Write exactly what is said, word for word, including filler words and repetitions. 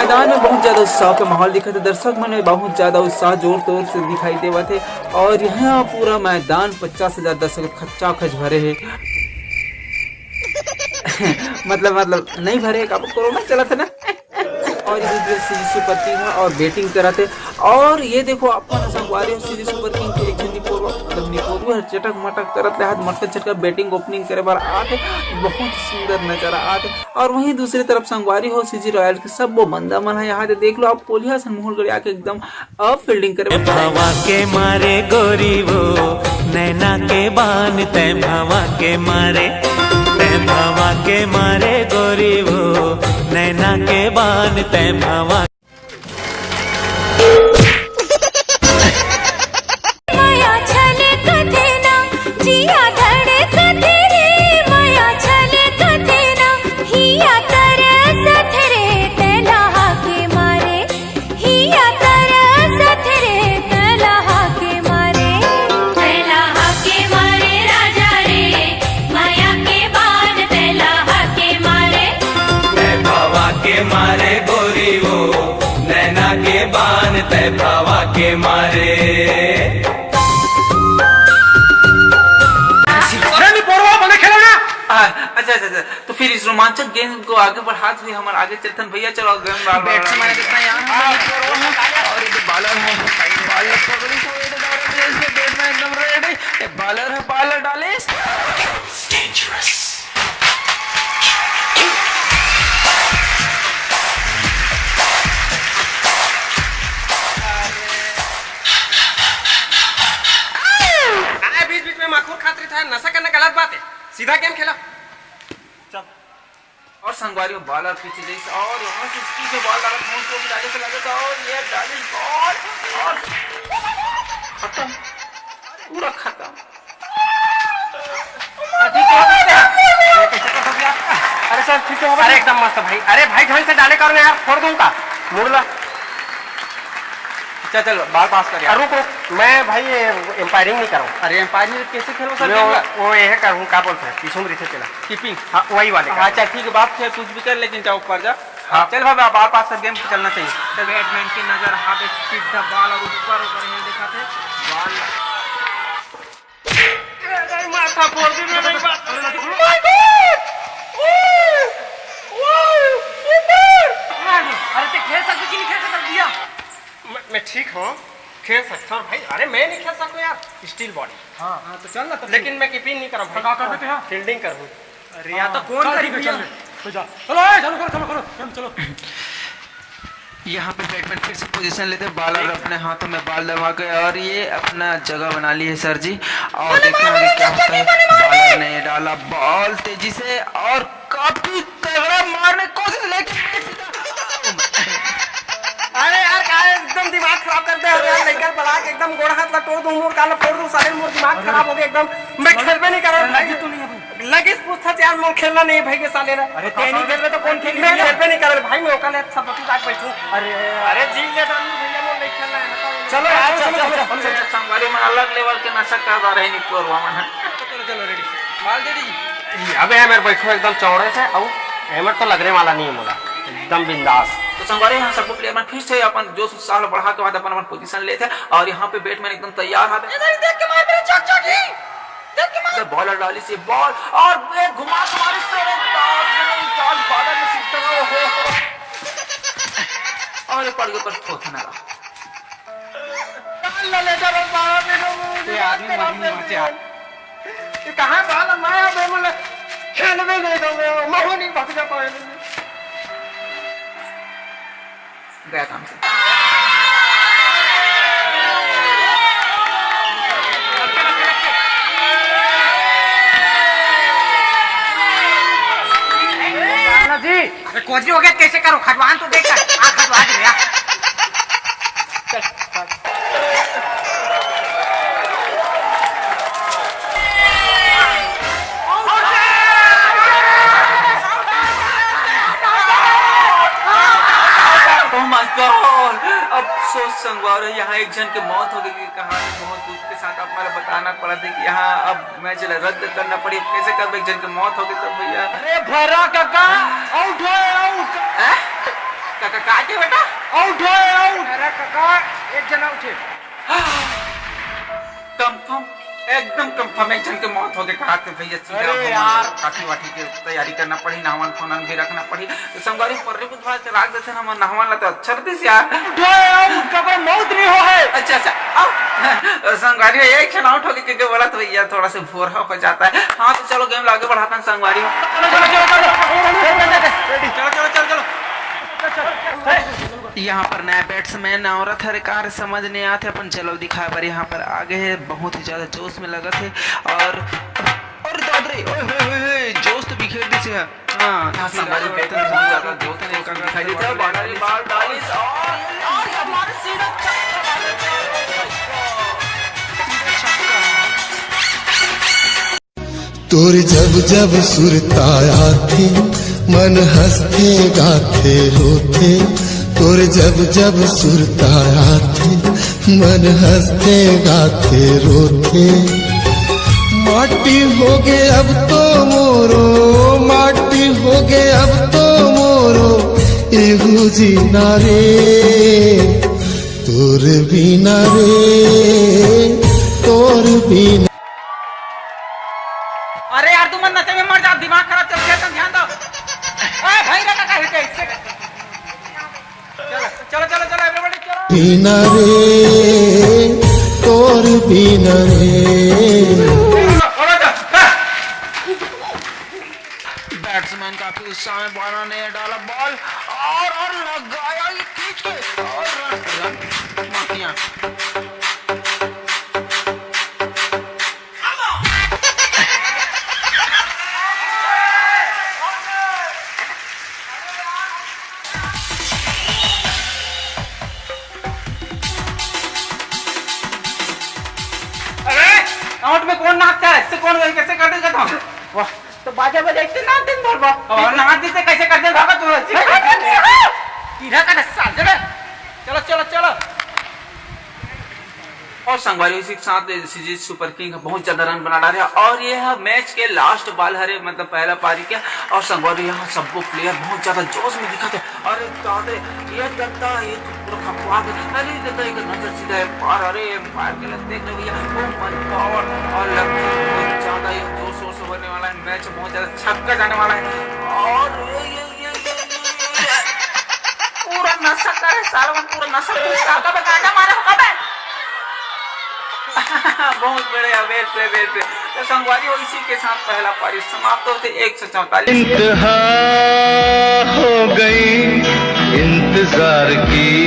मैदान में बहुत ज्यादा उत्साह के माहौल दिखत हे, दर्शक मन में बहुत ज्यादा उत्साह जोर तोर से दिखाई देवत हे। और यहाँ पूरा मैदान पचास हजार दर्शक खच्चा खच भरे हे। मतलब मतलब नहीं भरे, काबर कोरोना चलत हे ना। और ये जो सीजी सुपर किंग हे और बैटिंग करत हे। और ये देखो, अपन संगवारी हो, सीजी सुपर किंग के एक झन निपोरवा, मतलब निपोरवा हर चटक मटक करत ले हाथ मटक झटका बैटिंग ओपनिंग करे बर आत हे। बहुत सुंदर नजारा आत हे। और वहीं दूसरी तरफ संगवारी हो, सीजी रॉयल के सब वो बंदा मन हे। यहाँ दे देख लो आप, कोलिया सन मुहुर गड़िया के एकदम अब फील्डिंग करे बर भवा के मारे गोरी वो, नैना के बान तै भवा के मारे, तै भवा के मारे गोरी वो, नैना के बान तै भवा। मया छलकथे ना, जिया धड़कथे रे, मया छलकथे ना, हिया तरसथे रे, तैला के मारे, हिया तरसथे रे, तैला के मारे। तैला के मारे राजा रे, मया के बान तैला के मारे। तै भवा के मारे गोरी वो, नैना के बान तै भवा के मारे। अरे निपोरवा, बने खेलो ना। आ, अच्छा अच्छा अच्छा, तो फिर इस रोमांचक गेम को आगे बढ़ाते हुए हमन आगे चलथन भैया। चलो गेम बाल बैट्समैन कितना यार, और ये तो बॉलर है, बॉलर पकड़ी को ये तो डाल रहे हैं, इसमें बैट्समैन एकदम रेडी। ये बॉलर है, बॉलर डाले। डेंजरस। आए बीच बीच में माखूर खात रहिथे, नशा करना गलत बात है, सीधा गेम खेला। चल। और संगवारी हो, बॉलर पीछे जैसे और यहाँ से स्पीड में बॉल डाला, पहुंच को भी डाले से लगे तो, और ये डाले बॉल और खत्म, पूरा खत्म। अभी क्या करते हैं? अरे कैसे कर सकते हैं आप? अरे सर, ठीक है, अरे एकदम मस्त भाई। अरे भाई, ढंग से डाले करो ना यार, फोड़ दूंगा। मुड़ ला। चल चल, बॉल पास कर यार। अरे रुक रुक, मैं भाई ये एम्पायरिंग नहीं करूँ। अरे एम्पायरिंग कैसे खेलो सर मैं गेम वो, का? वो ये करूँ, क्या बोलते हैं, पीछू में रिथे चला। कीपिंग। हाँ, वही वाले का। हाँ चल ठीक है बाप, फिर कुछ भी कर, लेकिन जा ऊपर जा। हाँ। चल भाई, बॉल पास कर, गेम चलना चाहिए। चल। बैट्समैन की नजर, हाथ एक सीधा बॉल और ऊपर ऊपर हिल दिखा थे। बॉल। अरे, माथा फोड़ दी मैंने, बात। My God! Wow! Wow! Super! अरे, ते खेल सकते कि नहीं खेल सकते भैया? मैं, मैं ठीक हूँ, खेल सकता हूँ भाई। अरे, मैं नहीं खेल सकता यार, स्टील बॉडी। हाँ, हाँ, तो चल ना, तो लेकिन मैं कीपिंग नहीं करूँ भाई। तो क्या कर देते हैं? फील्डिंग करूँ। अरे, यार, तो हाँ, कौन चल, करी ठीक है, भैया? चल, चल, जा। चलो, ए, चलो, करो, चलो, करो, चलो, चलो। यहाँ पे बैट्समैन फिर से पोजीशन लेते हैं, बॉलर अपने हाथों में बॉल दबा के, और ये अपना जगह बना ली है सर जी। और देखते हैं आगे क्या होता है। बॉलर ने डाला बॉल तेजी से और काफी तगड़ा मारने की कोशिश, लेकिन अरे यार, का एकदम दिमाग खराब कर दे यार, लइका बला के एकदम गोड़ हाथ ला तोड़ दूं, मोर कान ला फोड़ दूं, साले मोर दिमाग खराब हो गया एकदम। मैं खेलबे नहीं कर रहा भाई। लगिस पूछत यार, मोर खेलना नहीं भाई के साले ला। अरे ते नहीं खेलबे तो कौन खेली? मैं खेलबे नहीं करल भाई, मैं ओकर ले सब बतू जाके बैठू। अरे अरे जी ले दारू भैया, मोर नहीं खेलना है, बताओ। चलो यार, चलो, चलो, चलो, चलो। संगवारी मन अलग लेवल के नशा कर रहे हैं निपोरवा मन। चलो, चलो, रेडी। माल दे दी। अबे यार, मेरे बैठो एकदम चौड़े से, अउ हेलमेट तो लगने वाला नहीं है मोला, एकदम बिंदास। तो संगवारी, यहाँ सबको प्लेयर मन फिर से अपन जोश उत्साह ला बढ़ा के बाद अपन अपन पोजीशन लेते हैं और यहाँ पे बैट्समैन एकदम तैयार है। इधर देख के मार मेरे चक चक ही। अरे बॉलर डाली से बॉल और एक घुमा के मारी, अरे बाप रे, क्या बादल में सीधा, ओहो। और ये पड़ गए पर थोथना रहा। ये आदमी मरी नहीं बचे यार। ये कहाँ बॉल माया बे बोले, खेलने नहीं दो, मैं महू नहीं भाग जा पाए। गया काम से। जी। अरे कोजरी हो गया, कैसे करो? खटवान तो देख कर। आ, खटवा दे यार। Oh my God! अफसोस संगवारी, यहाँ एक जन के मौत हो गई। कहानी बहुत दुख के साथ आप मला बताना पड़ा था कि यहाँ अब मैच ला रद्द करना पड़ी। अब कैसे करबे, एक जन के मौत हो गई तब भैया। अरे भरा काका, आउट हो, आउट। हैं? काका, का के? एक जना उठे। कंफर्म, एकदम कंफर्म, एक झन के मौत होगे। कहा थे भैया, सीधा अरे यार। काठी वाठी के तैयारी करना पड़ी, नहावन खोनन भी रखना पड़ी। तो संगवारी, पर्री बुधवार के राख देते ना, हमर नहावन ला तो अच्छा रहतिस यार। उठो यार, उनका कोई मौत नहीं हो है। अच्छा, अच्छा, आओ। संगवारी, एक झन आउट होगे, क्योंकि बोला तो भैया थोड़ा सा भोरा हो जाता है। हाँ, तो चलो, गेम ला आगे बढ़ाते हैं संगवारी। चलो, चलो, चलो, चलो। चलो, चलो, चलो, चलो। यहाँ पर नया बैट्समैन औरत हरे कार समझ नहीं आते, अपन जलव दिखाए बर यहाँ पर आ गए हैं। बहुत ही ज्यादा जोश में लगत है और, और दादरे, ओए होए होए होए, जोश तो बिखेर दिस है। हाँ, हाँ, संगवारी, बैट्समैन बहुत ज्यादा जोश में दिखाई देता है। बाउंड्री बाल डालिस और, और ये हमारे सीधा छक्का मारे थे। Oh my God। सीधा छक्का। तोर जब जब सुरता आथे, मन हंसथे गाथे रोथे। तोर जब जब सुरता आथे, मन हंसथे गाथे रोथे। माटी होगे अब तो मोरो, माटी होगे अब तो मोरो, एहू जीना रे, तोर बिना रे, तोर बिना। अरे यार, तुमन नशे में मर जाओ, दिमाग खराब चल गया, तुम ध्यान दो। ए भाई, रखा का है, इससे चलो, चलो, चलो, चलो, everybody, चलो। बिना रे, तोर बिना रे। बैट्समैन काफी उत्साह में, बारह ने डाला बॉल और, और लगाया ये खींच के और रन, रन, माफिया। अरे, आउट में कौन नाचता है? इससे कौन, कैसे कर देगा था? वाह, तो बाजा बजाते ना दिन भर बा। और नाच देते कैसे कर दे भागा तू? ऐसे नहीं, नहीं, नहीं। हीरा का साथ दे। चलो, चलो, चलो। और संगवारी, इसी के साथ सीजी सुपर किंग बहुत ज्यादा रन बना डाले और ये है मैच के लास्ट बॉल हरे, मतलब पहला पारी के। और संगवारी, यहाँ सबको प्लेयर बहुत ज्यादा जोश में दिखत है। अरे दादे, ये दत्ता, ये तो पूरा खपवा गया। अरे दत्ता, एक नजर सीधा है पार। अरे एम्पायर के लिए देख रहे भैया, oh my God। और लकी बहुत ज्यादा ये जोर शोर से होने वाला है मैच, बहुत ज्यादा छक्का जाने वाला है। और ये, ये, ये, ये, ये, ये। पूरा नशा करे साला, पूरा नशा करे। कबे गांजा मारे हो, कबे? बहुत बढ़िया, well play, well play। तो संगवारी हो, इसी के साथ पहला पारी समाप्त होते, एक सौ चौवालीस। इंतहा हो गई इंतजार की।